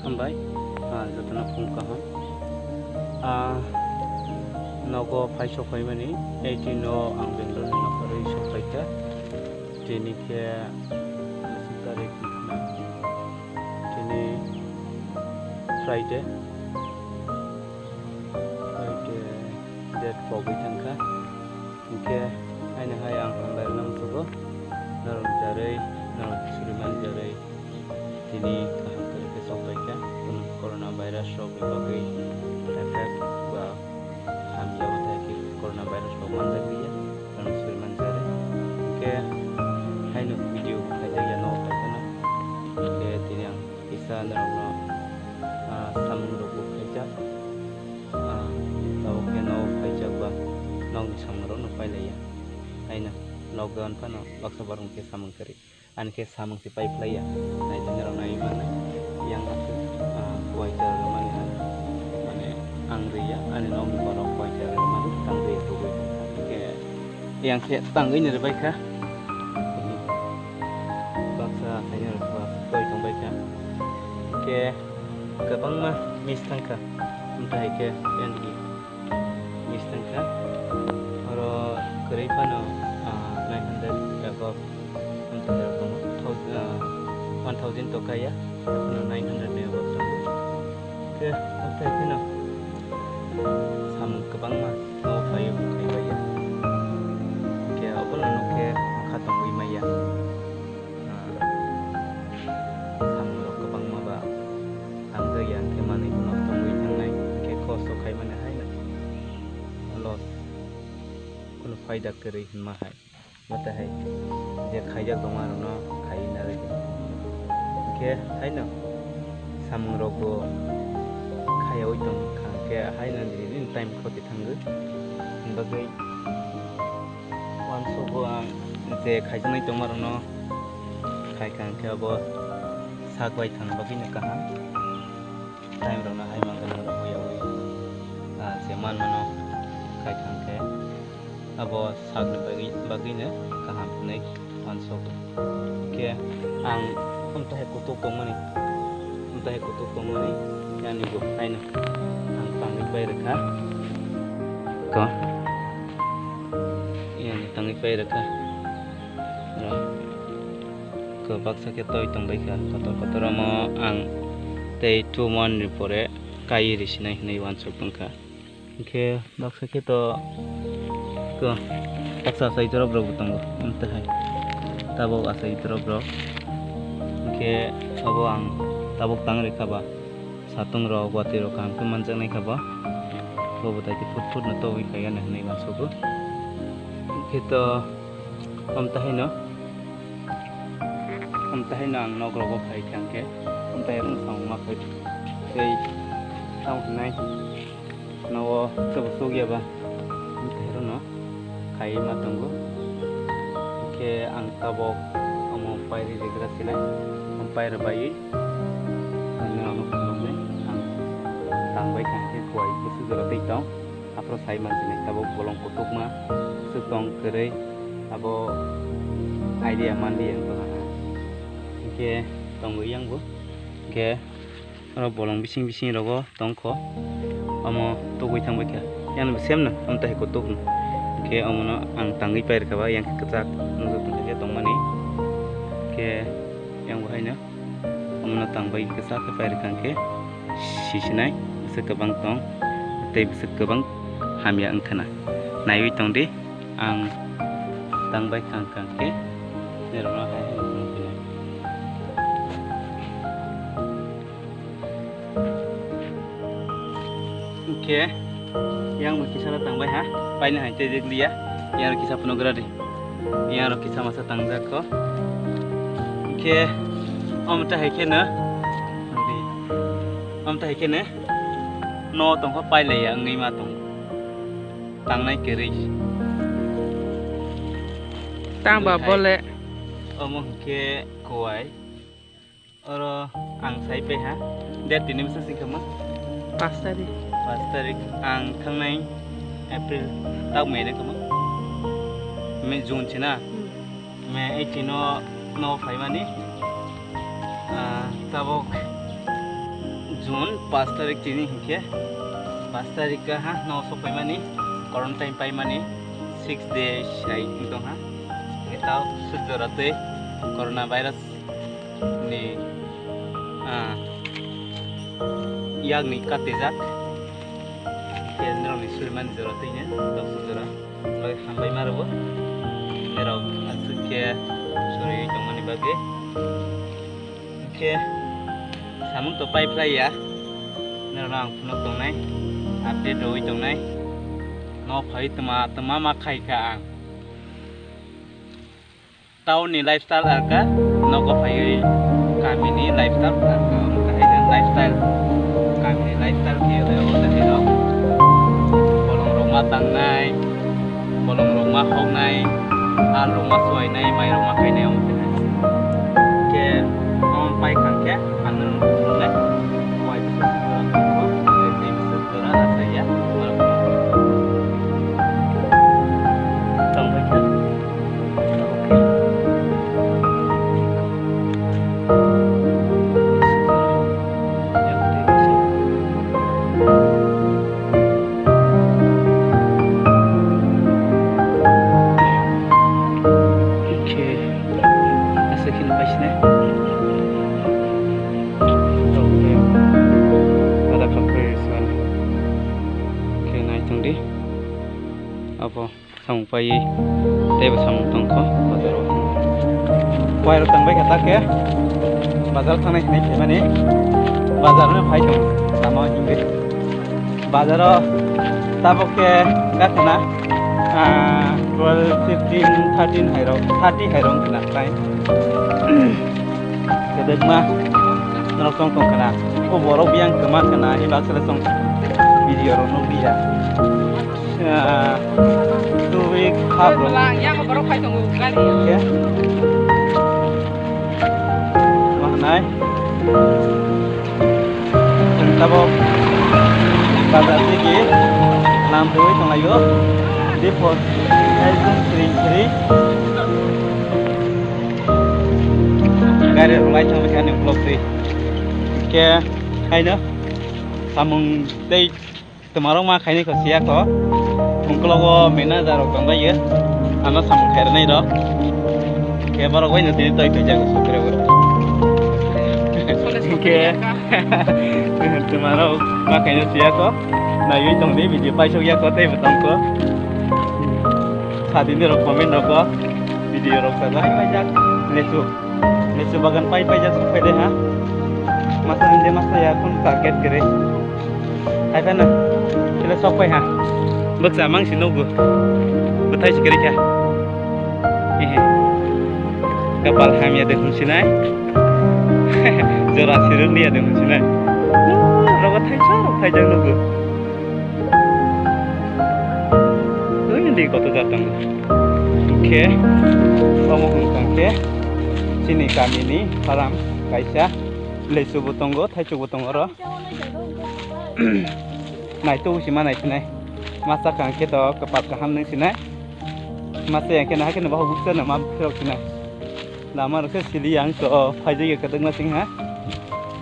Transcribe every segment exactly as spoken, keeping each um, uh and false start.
Hambai, ah, jotono phung kaham. Ah, nogo phai sokphaimani, eighteen o ang Bangalore ni nokharwi sokphaikha. Tini khe bwswk tarik wngkha na? Tini Friday. Friday date pogwi thangkha. Hinkhe haino hai ang hambai rwna muchungo. Norok jarwi, norok suriman jarwi. Tini kaham kwrwi khe chongpai kha, corona virus rok ni bagwi thangkha ba hamya bo thai khe corona virus rok manjak liya, ano suri manjak rwi. Hinkhe haino video khaijak ya no khaijak no. Hinkhe tini ang kisa norok no, ah, samung rok bo khaijak. Ah, tabuk khe no khaijak ba nokni samung rok no pailaiya. Haino lockdown phano baksa borok khe samung kwrwi. Ani khe samung se pai phlai ya. Naitini rok nai mannai. Yang aswk, ah, kuai chara rwmani ang. Mane ang rwya, ani nokni borok kuai chara rwmani tang rwya tubui. Hinkhe yang khe tangwi ni rwbai kha. Baksa saini rok ba toi tongbai kha. Hinkhe kwbangma miss thang kha. Wngkha hai khe yang di. Miss thang kha. Oro kwrwi phano, ah, nine hundred above, one thousand, ah, one thousand to kaya, phano nine hundred ni above tongo. Khe, othai phano samung kwbangma nogo phaiwi bo khaibaiya. Khe, obono nukhe mokha tongwi maya. Ah, samung rok kwbangma ba tangjakya, hinkhe manwi phano tongwi thangnai, hinkhe kosto khaimani haino loss, kheno phaida kwrwi hwnma hai. Mata hai je khaijak tongma rokno khaiwi narwkhe, hinkhe haino samung rokbo khaiyaui tongkha, hinkhe haino nini time khoti thangwi, hwnbagwi uansukgo ang je khaijaknai tongma rokno khaikha, hinkhe abo sak bai thang bagwino kaham. Time rokno hai mangkha norok huyaui, ah, je manmano khaikha, hinkhe abo sakni bagwi, bagwino kaham hinwi uansugo. Hinkhe ang amtahai kutuk tongmani, amtahai kutuk tongmani, yani bo haino ang tangwi pai rwkha. Ko, yani tangwi pai rwkha. Ko baksa khe toi tongbai kha, kotor kotor omo ang tei two month ni pore kai risinai hinwi uansuk tongkha. Hinkhe baksa khe to ko baksa achai drop rok bo tongo, amtahai tabuk achai drop rok. Hinkhe abo ang tabuk tang rikha ba. Satung rok, watwi rok kaham khe manjaknai kha bo. Bobo daiti phut phut no tobwi kha ya hinwi uansugo. Hinkhe to amtahai no, amtahai no ang nok rogo phai kha hinkhe, amtahai rok no samung ma phai tei tamo hinai nogo chwbo chukya ba amtahai rok no khaiwi ma tongo. Hinkhe ang tabuk omo pairi rigra sinai, omo pairi baiwi ang norokno phunuknai. Ang tangbai kha hinkhe kuai bwswk jora twi tong, aphuru sai mansinai tabuk bolong kutukma swk tong kwrwi, abo idea manliya wng tongkha. Hinkhe tongwi yang bo, hinkhe oro bolong bising bising rogo tongkho, omo tugwi thangbai kha. Yang bo same no, amtahai kutuk no. Hinkhe omono ang tangwi pai rwkha ba, yang khe kwchak nukjak tongkha khe tongmani. Hinkhe yang bo haino omono tangbai kwchak khe pai rwkha hinkhe sisinai bwswk kwbang tong tei bwswk kwbang hamya wngkhana. Naiwi tongdi, ang tangbai kha hinkhe norokno hai hai wngkha. Hinkhe yang bo kisa no tangbai ha, paina hai tei dik liya, yang rok kisa phunuk gra di, yang rok kisa masa tangjak kho. Hinkhe omo ta hai khe no, omo ta hai khe no, no tongkho pailaiya wngwi ma tong, tangnai kwrwi. Tang ba bole. Omo hinkhe kuai. Oro ang sai pai ha. Date tini bwswk sing kha ma? Paanch tarik. Paanch tarik. Ang thangnai April, tak May de kha ma? May, June china? Hmm. May eighteen no, no phaimani. Ah, tabuk June paanch tarik tini hinkhe, paanch tarik ka ha no sopaimani, quarantine paimani six days hai wngtong ha. Hinkhe tao suk jora tei corona virus ni, ah, yakni katijak. Hinkhe norokni surimani jora tini tao suk jora. Bai hambai ma rwo. Norok aswk khe suriwi tongmani bagwi. Hinkhe samung to pai phlai ya. Norokno ang phunuk tongnai, update rwwi tongnai. No phai tma tma ma khai kha ang. Town ni lifestyle ang kha, nogo phaiwi kami ni lifestyle ang kha, omo kahai khe lifestyle. Kami ni lifestyle khe omo kahai rok. Bolong rok ma tangnai, bolong rok ma hoknai, al rok ma suainai, mai rok ma khainai omo kahai. Khe omo pai kha khe ano rok nai. Koi bwswk jora tongo, tei bwswk jora asai ya. Tong bai kha. Oke, aswk kheno paisne. Oke, pada kapri swan. Oke, nai tong di. Abo. Samung paiwi teibo samung tongkho bazaro. Poirok tongbai kha ta khe bazar thangnai hinwi phaimani bazarno phai tong lama himwi. Bazaro tabuk khe wngkha khna, ah, twelve, fifteen, thirteen hairok, thirty hairok wngkha khna tai. Kwdwkma norok tong tong khna. O borok biyang kwma khna, i baksa le tong video rok nukliya. Ah, two week half rok. Yang borok phai tongo gari. Khe? Ma hwnai? Chwng tabuk bazar tigi lam twiwi tonglaio. Dipor ekdom sri sri. Gari rok lai thangbai kha ani uklok twi. Khe haino samung tei twmarok ma khainai kho siya kho. Ungkologo manager rok tongbaio. Ano samung khairwnai rok. Khe borok bai no tini toi khaijak sukre bo. Khe twmarok ma khainai siya kho. Naiwi tongdi video paisok ya kho tei bo tongkho. Sadini rok comment rok video rok sajak paijak lechu. Lechu bagan pai pai jak sok phaide ha. Masa hinde masa ya kun target gere. Hai phano. Kila sok pai ha. Bwkcha mang si nogo. Bwthai si gere kha. Hehe. Kapal hamya de hun sinai. Jora sirung dia de hun sinai. Rogo thai sa rok thai jang nogo. Ui, hindi koto jatang. Khe, omo hwn kha khe, chini kamini param kaisa lechu bo tongo, thaichuk bo tongo oro. Naituk si ma nai sinai. Masa kha khe to kwpal kaham nung sinai. Masa ya khe na khe no bahai bukcha no ma phirok sinai. Lama rok khe sili ang to phaijak ya kwdwkma sing ha.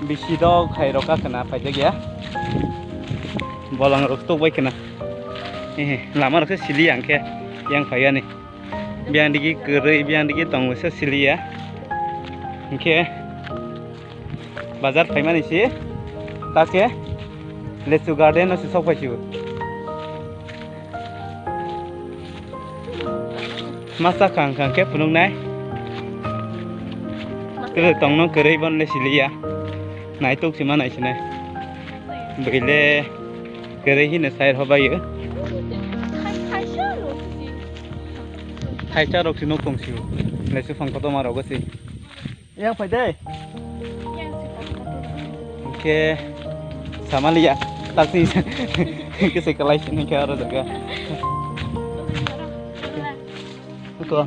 Bisi dok hai rok kha khna phaijak ya. Bolong rok tok bai khna. Hehe, lama rok khe sili ang khe yang phai ani. Biyang digi kwrwi, biyang digi tong se sili ya. Hinkhe bazar phaimani si ta khe lechu garden no si sok phai si bo. Masa kha wngkha khe phunuknai. Kwrwi tongno kwrwi bono le siliya. Naituk si ma nai sinai. Bwile kwrwi hino sai rw baio. Thaisa rok si nuk tong si. Lesu phang kotorma rogo si. Yang phai de. Yang si kotor kotor. Oke. Samaliya. Taksi. Kese kalai sini ke aro jaga. Ko.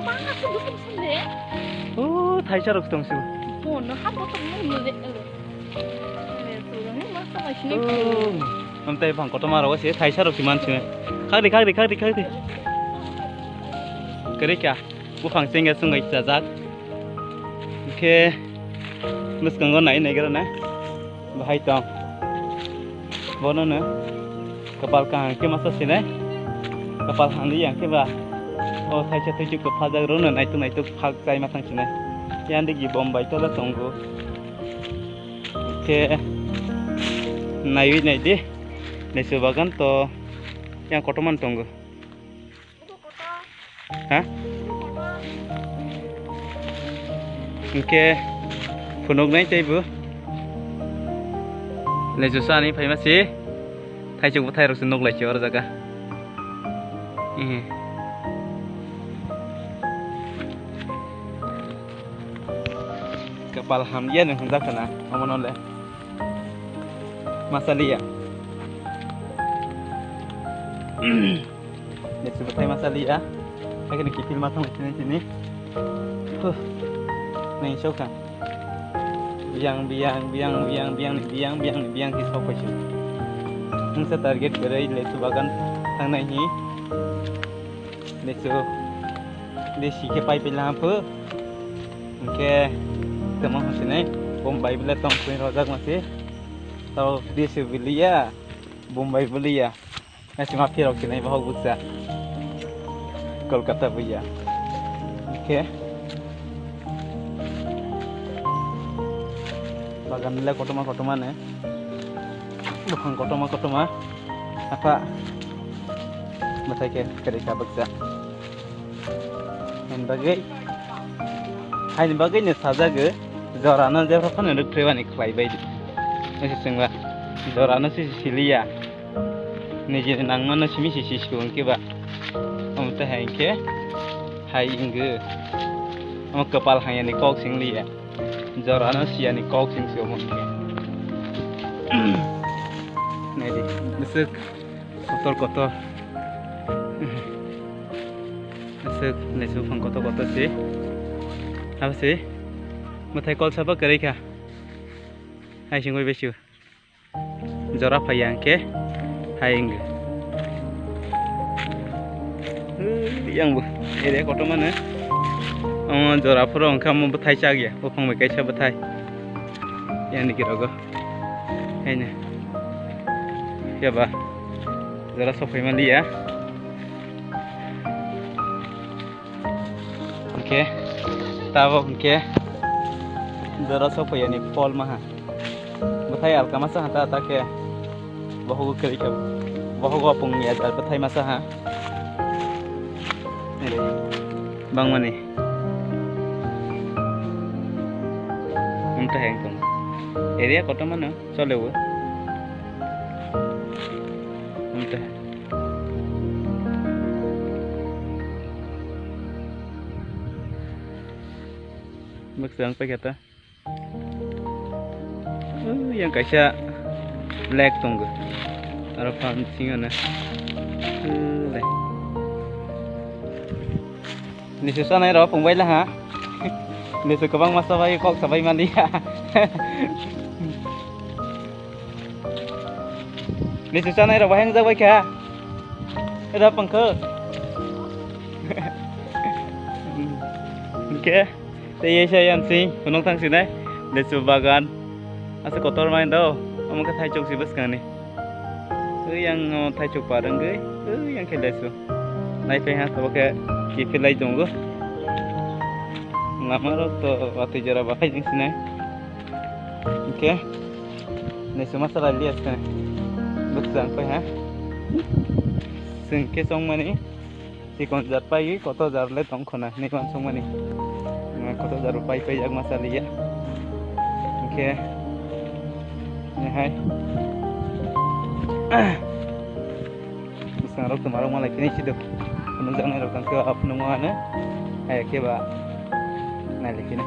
Mana tu betul sih? Oh, thaisa rok tong su. Oh, no, habo tong no de. Amtai bang kotorma rogo se thaisa rok si man sini. Khagri, khagri, khagri, khagri. Kwrwi kha. Buphang chengya chwngwi chajak. Hinkhe Bwskango nai naigra na. Bahai tong. Bono no. Kapal kaham khe masa sinai. Kapal hamli yang khe ba. O thaisa thaisuk to phajak rw no naituk naituk phak chai ma thang sinai. Yang digi Bombay tola tongo. Khe naiwi nai di. Lesu bagan to yang kotorma tongo. Ha? Hingke phunuknai teibo. Lesu sani phaima si. Thaisuk bwthai rok se nuk lai si oro jaga. Ehe. Kapal hamya ni hwnjak khna, omono le. Masaliya. Lesu bwthai masaliya. Haikhe ni kiphil ma thangwi sini sini. Huh. Nai sokha. Biyang, biyang, biyang, biyang, biyang, ni biyang, biyang, ni biyang khe sok paisuk. Nungsa target kwrwi lesu bagan thangnai hi. Lesu desi khe pai pai lamphu. Hingke tamo hwnsinai Bombay bwle tong khe rojak masi. Tao desi biliya, Bombay biliya. Nasi ma phirok sinai bahok buksa. Kolkata buya. Hingke bagan le kotorma kotorma ne. Buphang kotorma kotorma. Apa? Bwthai khe kwrwi kha bwkcha. Haini bagwi, haini bagwi no sajagwi, jorano jebra phano rwkphribani khlai bai di. Ese chwngba, jorano sisi siliya. Nijini nangmano simi sisi sio hwnkhe ba. Omo tei hai hwnkhe, hai wngwi. Omo kwpal hamyani kok se wngliya. Jorano siyani kok sing se omo khe. Naidi, bwswk kotor kotor. Bwswk lesu buphang kotor kotor se. Abo se. Mwtai kol sabo kwrwi kha. Hai singwi baisu. Jora phaiya hwnkhe hai wngwi. Yang bo area kotorma no. Omo jora phuru hwnkhe omo bwthai chak ya, buphang bai kaisa bwthai. Yang ni kirogo. Haino. Phiya ba jora sok phai manliya. Hwnkhe tabok hwnkhe jora sok phaiyani phol maha. Bwthai alka masa ha ta ta khe bohogo kwrwi kha, bohogo pung ya jar bwthai masa ha. Nere, bangmani. Wngkha hai wngkha. Area kotorma no chole o. Wngkha. Bwswk wng paikha ta. Uh, yang kaisa lake tongo. Aro phan bisingo no. Uh, le. Lisu sanai rok pungbai laha. Lisu kwbangma sabai kok sabai maliya. Lisu sanai rok bahai wngjak bai kha. Eda pangkho. Hwnkhe tei yasa yang sing phunuk thang sinai. Lisu bagan. Asa kotor mai do. Omo khe thaichuk si bwskangni. Ui yang no thaichuk par wngwi, ui yang khe lesu. Naiphai ha, tabuk khe kiphilai tongo. Lama rok to watui jora bahai jeng sinai. Hwnkhe lesu masa lai liya sinai. Bwswk wng pai ha. Chwng khe chongmani. Chikon jar pai, kotor jar le tong khona, hinwi uansukmani. Kotor jar pai pai jak ma chaliya. Hwnkhe, nihai. Bwskangrok twmarok malai phini sido. Phunukjaknairok tongkhe, o phunukma ano. Hai khe ba nai lai phini.